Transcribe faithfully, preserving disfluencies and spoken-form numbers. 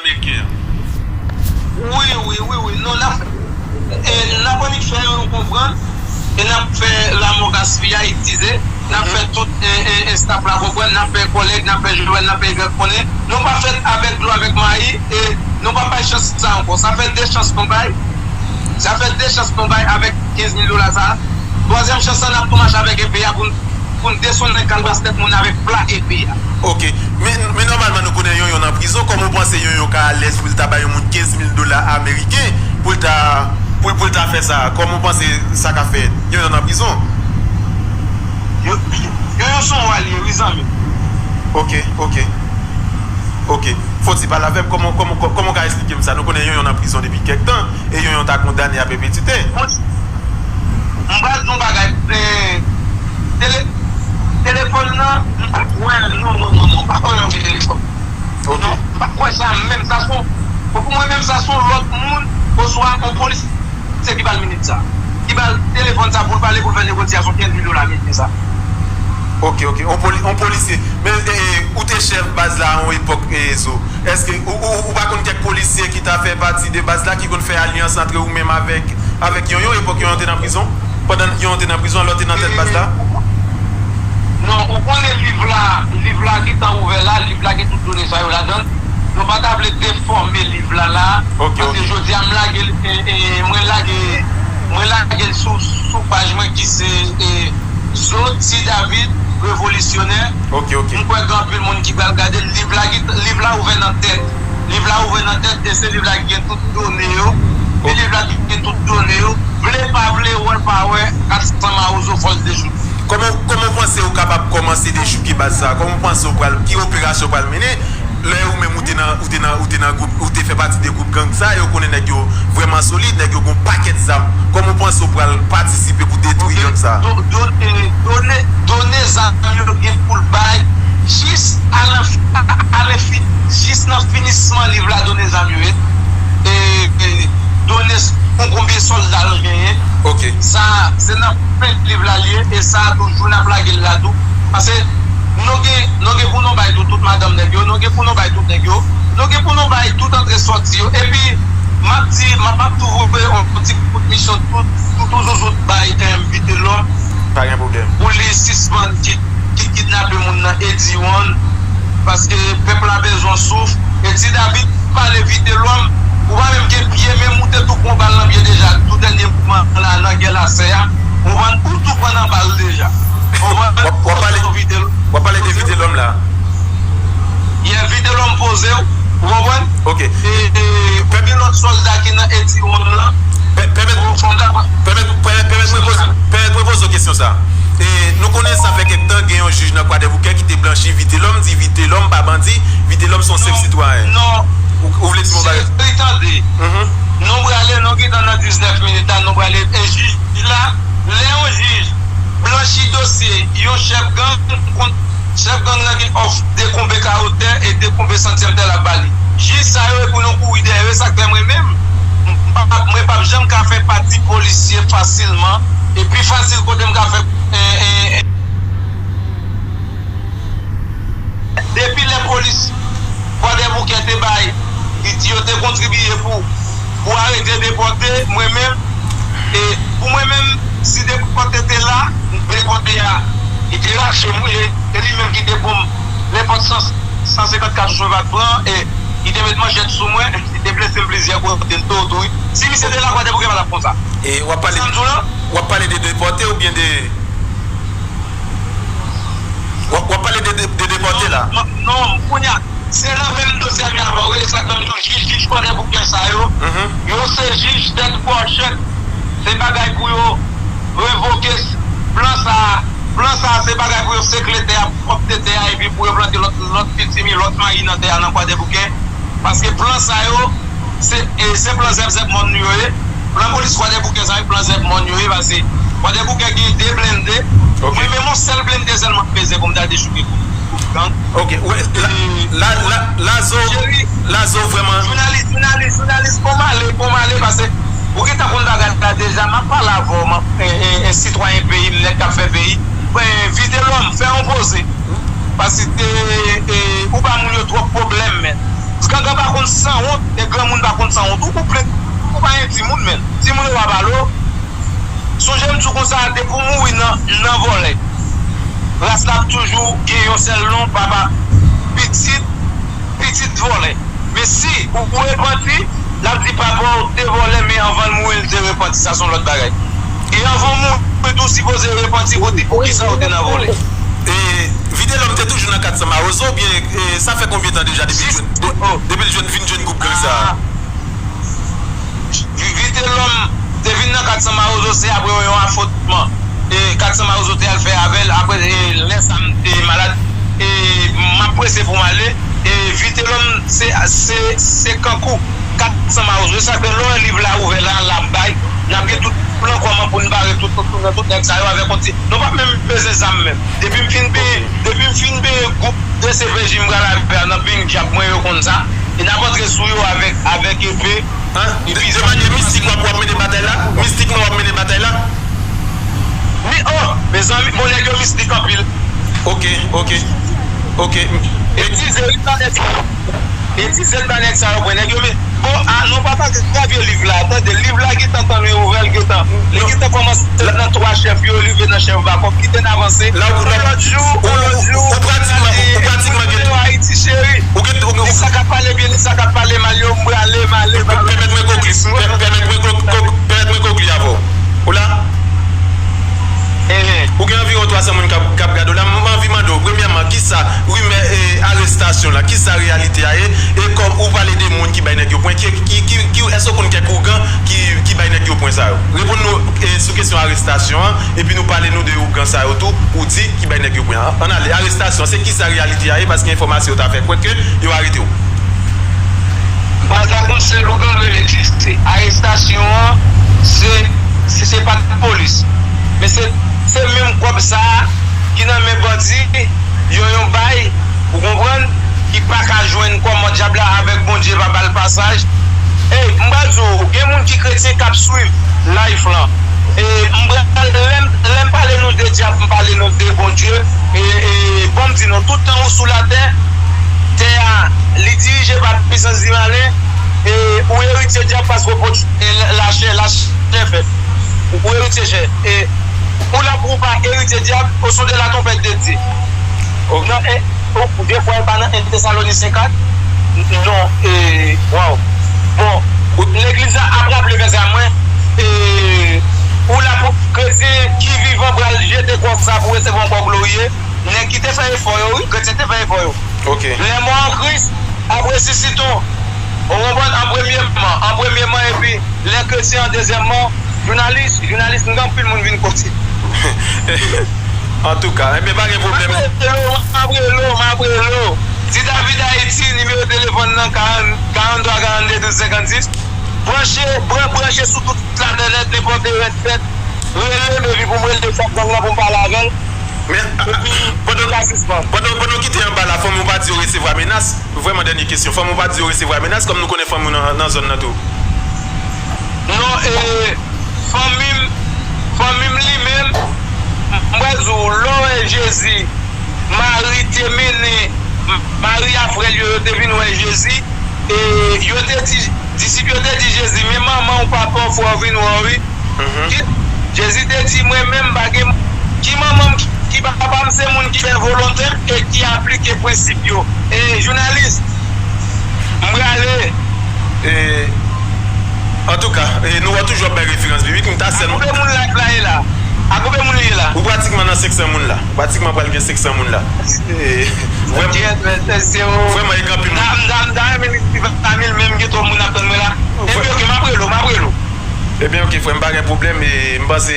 Ameriken an. Wi, wi, wi, wi. Non, n ap, e, n ap annik fè yo konprann, e n ap fè lanmò gaspiyayize, n ap fè tout, e, e, e, staff la konprann, n ap fè kòlèg, n ap fè Joel, n ap fè Y konnen. Nou pa fèt avèk dlo, avèk mayi, e nou pa bay chans sa ankò. Sa fè de chans nou bay. Sa fè de chans nou bay avèk kenz mil dola sa. Twazyèm chans lan, n ap tou mache avèk epe a pou n, pou n desonnen kalbas tèt moun avèk pla epe a. Ok. Men, men nòmalman, nou konnen Yonyon nan prizon. Kòman w panse Yonyon ka alèz pou l ta bay yon moun kenz mil dola ameriken pou l ta, pou, pou l ta fè sa? Kòman w panse sa ka fèt? Yonyon nan prizon. Yo, yo, Yonyon se yon wa l ye, wi, zanmi. Ok, ok. Ok. Foti, pale avè m, kòman, kòman, kòman w ka esplike m sa? Nou konnen Yonyon nan prizon depi kèk tan, e Yonyon ta kondane a pèpetite. M pral di yon bagay, eh, tele-, telefòn nan, m pa kwè, non, non, non, non, m pa kwè nan telefòn. Ok. Non, m pa kwè sa menm, sa se yon, pou mwen menm, sa se yon lòt moun, oswa yon polisye ki ba l minit sa. Ki ba l telefòn sa pou l pale, pou l fè negosyasyon kenz mil dola ameriken sa. Ok, ok. On poli-, on polisye. Men, eh, ou te chèf baz la a yon epòk, eh, Zo. Èske ou, ou, ou pa konn kèk polisye ki ta fè pati de baz la, ki konn fè alyans antre ou menm avèk, avèk Yonyon, epòk Yonyon te nan prizon? Pandan Yonyon te nan prizon, lè w te nan tèt baz la? Non, ou konnen liv la, liv la gentan ouvè la, liv la gen tout done sa yo ladan l. Nou pa ta vle defòme liv la la, ok, paske ok, jodi a m lage l, e, e, mwen lage, mwen lage l sou, sou paj mwen ki se, e, Zo Ti David, Revolisyonè. Ok, ok. M kwè gen anpil moun ki pral gade l. Liv la, liv la ouvè nan tèt. Liv la ouvè nan tèt, e se liv la ki gen tout done yo. E liv la ki gen tout done yo. Vle pa vle, wè pa wè, kat san Mawozo fò l dechouke. Kòman, kòman w panse w kapab kòmanse dechouke baz sa? Kòman w panse w pral, ki operasyon w pral mennen? Lè ou menm ou te nan, ou te nan, ou te nan gwoup, ou te fè pati de gwoup gang sa, yo konnen nèg yo vrèman solid, nèg yo gon pakèt zam. Kòman w panse w pral patisipe pou detwi gang sa? Do-, do-, e, done, done zam yo gen pou l bay jis a la, a, a la fin, jis nan finisman liv la, done zam yo ye. E, e, done s-, kon konbyen sòlda l genyen. Ok. Sa, se nan fen liv la l ye, e sa toujou n ap lage l la tou. Paske nou gen, nou gen pou nou bay tou, tout madanm nèg yo, nou gen pou nou bay tout nèg yo, nou gen pou nou bay tout antre sòti yo. Epi, m ap di, m ap, m ap tou voye yon ti kout misyon tou, tou, tou zouzout bay, em, Vitelòm. Pa gen pwoblèm. Pou li sispann ki, ki kidnape moun nan Eddy One. Paske pèp la bezwen souf. E Ti David pale Vitelòm, ou pa menm gen pye, menm ou te tou pran bal nan pye deja, tou dènye mouvman la nan gè lasè a, ou konprann, ou tou pran nan bal deja. Ou konprann? W ap, w ap pale, w ap pale de Vitelòm la. Yeah, Vitelòm poze w, ou konprann? Ok. E, e, gen lòt sòlda ki nan Eddy One lan. Pè-, pèmèt, pèmèt, pèmèt, pèmèt mwen poze, pèmèt mwen poze w kesyon sa. E, nou konnen sa fè kèk tan gen yon jij nan Kwadèboukè ki te blanchi Vitelòm, di Vitelòm pa bandi, Vitelòm se yon senp sitwayen. Non. Ou, ou vle di m yon bagay? Cheri, tande. Mhm. Nou prale, nou gentan nan diznèf minit la, nou prale. E jij la, lè yon jij blanchi dosye yon chèf gang kont chèf gang nan gen òf dekonbe kawo tè e dekonbe santyèm tè l ap ba li. Jij sa yo, e pou nou kouri dèyè yo, e sa k fè mwen menm, m p ap, mwen p ap janm ka fè pati polisye fasilman, e pi fasil kote m ka fè, e, e, e, depi lè polis Kwadèboukè te bay, li di yo te kontribiye pou, pou arete depòte, mwen menm, e pou mwen menm, si depòte te la, depòte a, li te rache m, e, e li menm ki te ban m nenpòt san, san senkant katouch mwen pa t pran, e li te met manchèt sou mwen, li te blese m plizyè kote, m tou, tou, wi. Si misye te la, Kwadèboukè pa t ap konsa. E w ap pale, w ap pale de depòte oubyen de, w ap, w ap pale de, de, de depòte la? Non, non, kounye a, se nan menm dosye a m ap pale, wi, sa k nan men jij, jij Kwadèboukè sa yo. Mhm. Yo se jij tèt pòchèt. Se bagay pou yo revoke plan sa a. Plan sa a, se bagay pou yo sekle tè a, pwòpte tè a, epi pou yo plante lòt, lòt pitimi, lòt mayi nan tè a nan Kwadèboukè. Paske plan sa yo, se, e, se plan zèbzèb mòn yo ye. Plan polis Kwadèboukè sa yo, plan zèb mòn yo ye, paske Kwadèboukè gen de blende. Ok. Mwen menm, yon sèl blende sèlman m bezwen pou m ta dechouke gwoup, gwoup gang. Ok, wè, la, e, la, la, la Zo, cheri, la Zo vrèman. Jounalis, jounalis, jounalis, kòmale, kòmale, paske ou gentan konn bagay la deja, m ap pale avè w, m ap, e, e, e, sitwayen peyi m nèt k ap fè peyi. E, Vitelòm, fè yon poze. Paske, e, ou ba moun yo twòp pwoblèm, men. Gangan pa konn sanwont, e granmoun pa konn sanwont. Ou, ou plent, ou pa gen timoun menm. Timoun yo pa pale w. Sonje m di w konsa, depi w mouri nan, nan vòlè, ras la ap toujou gen yon sèl non, papa, pitit, pitit vòlè. Men si ou repanti, l ap di papa w te vòlè, men anvan l mouri, l te repanti. Sa se yon lòt bagay. E anvan w mouri tou, w sipoze repanti pou di poukisa w te nan vòlè. E Vitelòm te toujou nan kat san Mawozo, oubyen, e, sa fè konbyen tan deja depi l jwenn, de-, depi l jwenn, vin jwenn gwoup gang sa a? Vi-, Vitelòm te vin nan kat san Mawozo, se apre yon afwontman. E kat san Mawozo te al fè avè l, apre, e, lè sa m te malad, e m ap prese pou m ale. E Vitelòm se, se, se kankou kat san Mawozo. E sa k fè lè w wè liv la ouvè la, l ap bay, n ap gen tout plan kòman pou n bare tout, tout, tout, tout nèg sa yo avèk yon ti, nou p ap menm bezwen zam menm. Depi m fin benyen, depi m fin benyen gwoup de C P J m pral avè a nan bing djab mwen, yo konn sa. E n ap antre sou yo avèk, avèk epe. An, de, de manyè mistik w ap, w ap mennen batay la? Mistikman w ap mennen batay la? Mi, oh, mezanmi, bon, nèg yo mistik anpil. Ok, ok, ok. E dize, wi, sa nèg sa. E dizèt ba nèg sa yo pran nèg yo, men, bon, a, nou pa ta gravye liv la, tande, liv la gentan tann wi, ouvè l gentan. Li gentan kòmanse nan twa chèf yo, rive nan chèf Bakòp, kite n avanse. La ou, la, yon lòt jou, ou, yon lòt jou, ou pratikman, ou pratikman gen Ayiti cheri. Ou gen, ou gen, nèg sa k ap pale byen, nèg sa k ap pale mal yo, m prale, m ale, m ale. Pèmèt mwen konkli, pè-, pèmèt mwen konkli, pèmèt mwen konkli avè w. Ou la? Ou gen anviwon twa san moun k ap, k ap gade w la. M anvi mande w, premyèman, kisa rimè, e, arestasyon la, kisa reyalite a ye? E kòm ou pale de moun ki bay nèg yo pwen, ki, ki, ki, ki, èske w konn kèk ougan ki, ki bay nèg yo pwen sa yo? Reponn nou, e, sou kesyon arestasyon an, epi nou pale nou de ougan sa yo tou, ou di ki bay nèg yo pwen an. Ann ale, arestasyon, se kisa reyalite a ye? Paske enfòmasyon yo ta fè kwè ke yo arete w. Baz la, yon sèl ougan rele Jezi. Arestasyon an, se, se, se pa t polis. Men se, se menm kòb sa a ki nan men bandi, yo yon bay, ou konprann, ki pa ka jwenn kòman dyab la avèk Bondye pa ba l pasaj. Ey, m pral di w, gen moun ki kretyen k ap swiv live lan. E m pral, lè m, lè m pale nou de dyab, m pale nou de Bondye. E, e, bon, m di nou, tout tan ou sou latè, tè a, li dirije pa pisans di malen, e ou eritye dyab paske w pwodui, e, lachè, lachè fèb. Ou eritye chè. E ou la pou w pa eritye dyab, au son de la trompette de Dieu. Ok. Non, e, ou, de fwa, e pa nan en Tesalonisyen kat? Non, e, waw. Bon, legliz la ap raple vèsè a mwen, e, ou la pou kretyen ki vivan pral jete kò sa pou resevwa yon kò gloriye. Nèg ki te fè efò yo, wi, kretyen te fè efò yo. Ok. Les morts en Christ ap resisite. Ou konprann? An premyèman, an premyèman, epi lè kretyen an dezyèmman, jounalis, jounalis, m gen anpil moun vin kote. Antouka, enben, pa gen pwoblèm. M ap rele w, m ap rele w, m ap rele w. Ti David Haïti, nimewo telefòn nan, karant, karant twa, karant de, douz, senkannsis. Branche, bran-, branche sou tout latènèt, nenpòt erè fèt. Rele m epi pou m rele chèf gang lan pou m pale avè l. Men, epi, pandan, li ka sispann. Pandan, pandan w kite anba la, fanmi w pa di yo resevwa menas? Vrèman, dènye kesyon. Fanmi w pa di yo resevwa menas, kòm nou konnen fanmi w nan, nan zòn nan tou? Non, e, fanmi m, fanmi m li menm, m pral di w, lè w wè Jezi, Mari te mennen, Mari a frè l yo, yo te vin wè Jezi, e yo te di, disip yo te di Jezi, men manman w, papa w, frè w vin wè w, wi. Mhm. Ki, Jezi te di, mwen menm, m pa gen, ki manman m, ki, ki papa m, se moun ki fè volonte m e ki aplike prensip yo. E, jounalis, m prale. E, antouka, e, nou wè toujou ap bay referans biblik, m ta sèlman. A konbyen moun live la ye la? A konbyen moun li ye la? Ou pratikman nan senk san moun la. Pratikman pral gen senk san moun la. E, vrèman, vrèman, e gen anpil moun. M ta, m ta, m ta renmen li rive a mil, men m gen twòp moun ap tann mwen la. Epi, ok, m ap rele w, m ap rele w. Ebyen, ok, frè m, pa gen pwoblèm, e m panse